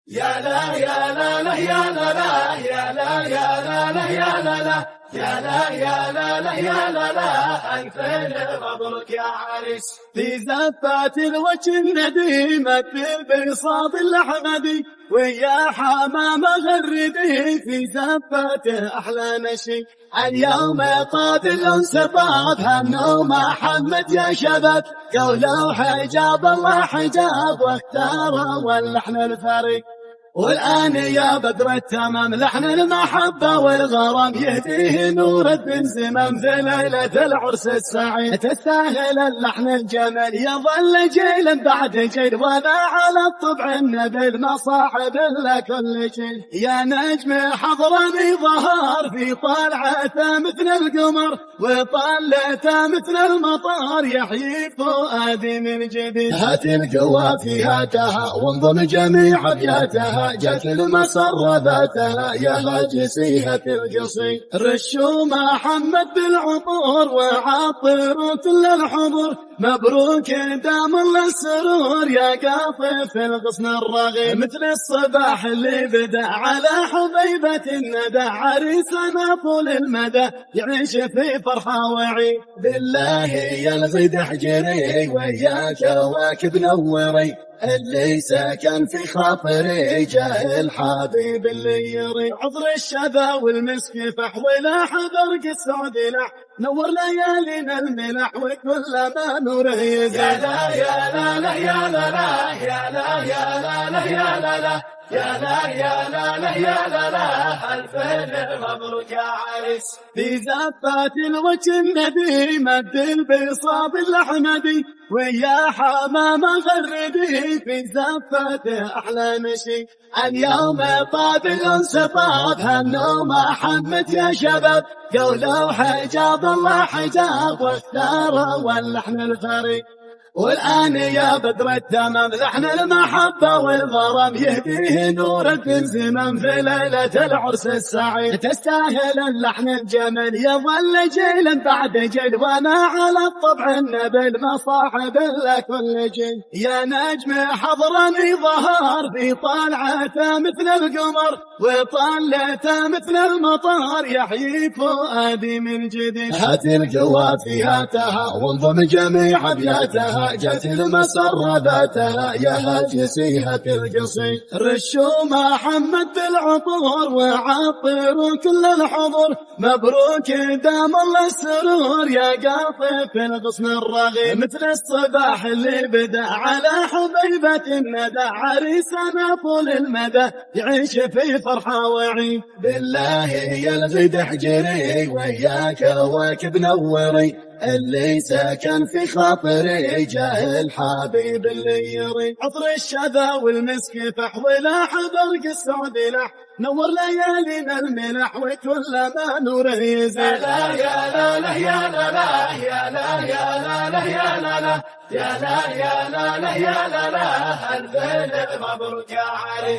يا لا يا لا لا يا لا لا يا لا يا لا لا يا لا لا يا لا يا لا لا يا لا لا ألفين مبروك يا عريس. في زفات الوجه النديمة في البساط الأحمدي ويا حمامة غردي في زفاته أحلى نشي. اليوم طاب الأنس طاب هنو محمد يا شباب قولوا حجاب الله حجاب واختاروا واللحن الفريق. والآن يا بدر التمام لحن المحبة والغرام يهديه نور الدين زمام في ليلة العرس السعيد. تستاهل اللحن الجميل يظل جيلا بعد جيل وأنا على الطبع النبيل ما صاحب إلا كل شيء. يا نجم حضرني ظهر في طلعته مثل القمر وطلته مثل المطار يحيي فؤادي من جديد. هات القوافي هاتها وانضم جميع أبياتها جت المسرة ذاتها يا هاجسيها القصي. رشوا محمد بالعطور وعطروا كل الحضور مبروك دام الله السرور يا قاطف الغصن الرغيب. مثل الصباح اللي بدا على حبيبة الندى عريسنا طول المدى يعيش في فرحة وعيد. بالله يا الغيد احجري ويا كواكب نوري اللي سكن في خاطري جاه الحبيب اللي يري. عطر الشذا والمسك فح ولا حبرق السعود لح نور ليالينا الملح وكل ما نوره يزيد. يا لا يا لا لا يا لا لا يا لا يا لا لا يا لا لا يا لا يا لا لا يا لا لا ألفين مبروك يا عريس. في زفات الوجه النديمة البساط الأحمدي ويا حمامة غردي في زفاته أحلى مشي. اليوم طاب الأنس طاب هنو محمد يا شباب قولوا حجاب الله حجاب واختاروا واللحن الفريق. والآن يا بدر التمام لحن المحبة والغرام يهديه نور الدين زمام في ليلة العرس السعيد. تستاهل اللحن الجميل يظل جيلا بعد جيل وأنا على الطبع النبيل ما صاحب إلا كل جيل. يا نجم حضرني ظهر في طلعته مثل القمر وطلته مثل المطار يحيي فؤادي من جديد. هات القوافي هاتها وانضم جميع أبياتها جت المسرة ذاتها يا هاجسيها القصي. رشوا محمد بالعطور وعطروا كل الحضور مبروك دام الله السرور يا قاطف الغصن الرغيب. مثل الصباح اللي بدا على حبيبة الندى عريسنا طول المدى يعيش في فرحة وعيد. بالله يا الغيد احجري ويا كواكب نوري اللي سكن في خاطري جاه الحبيب اللي يري. عطر الشذا والمسك فح ولا حبرق السعود لح نور ليالينا الملح وكل ما نوره يزيد. يا لا يا لا لا يا لا لا يا لا يا لا لا يا لا لا يا لا يا لا لا يا لا لا ألفين مبروك يا عريس.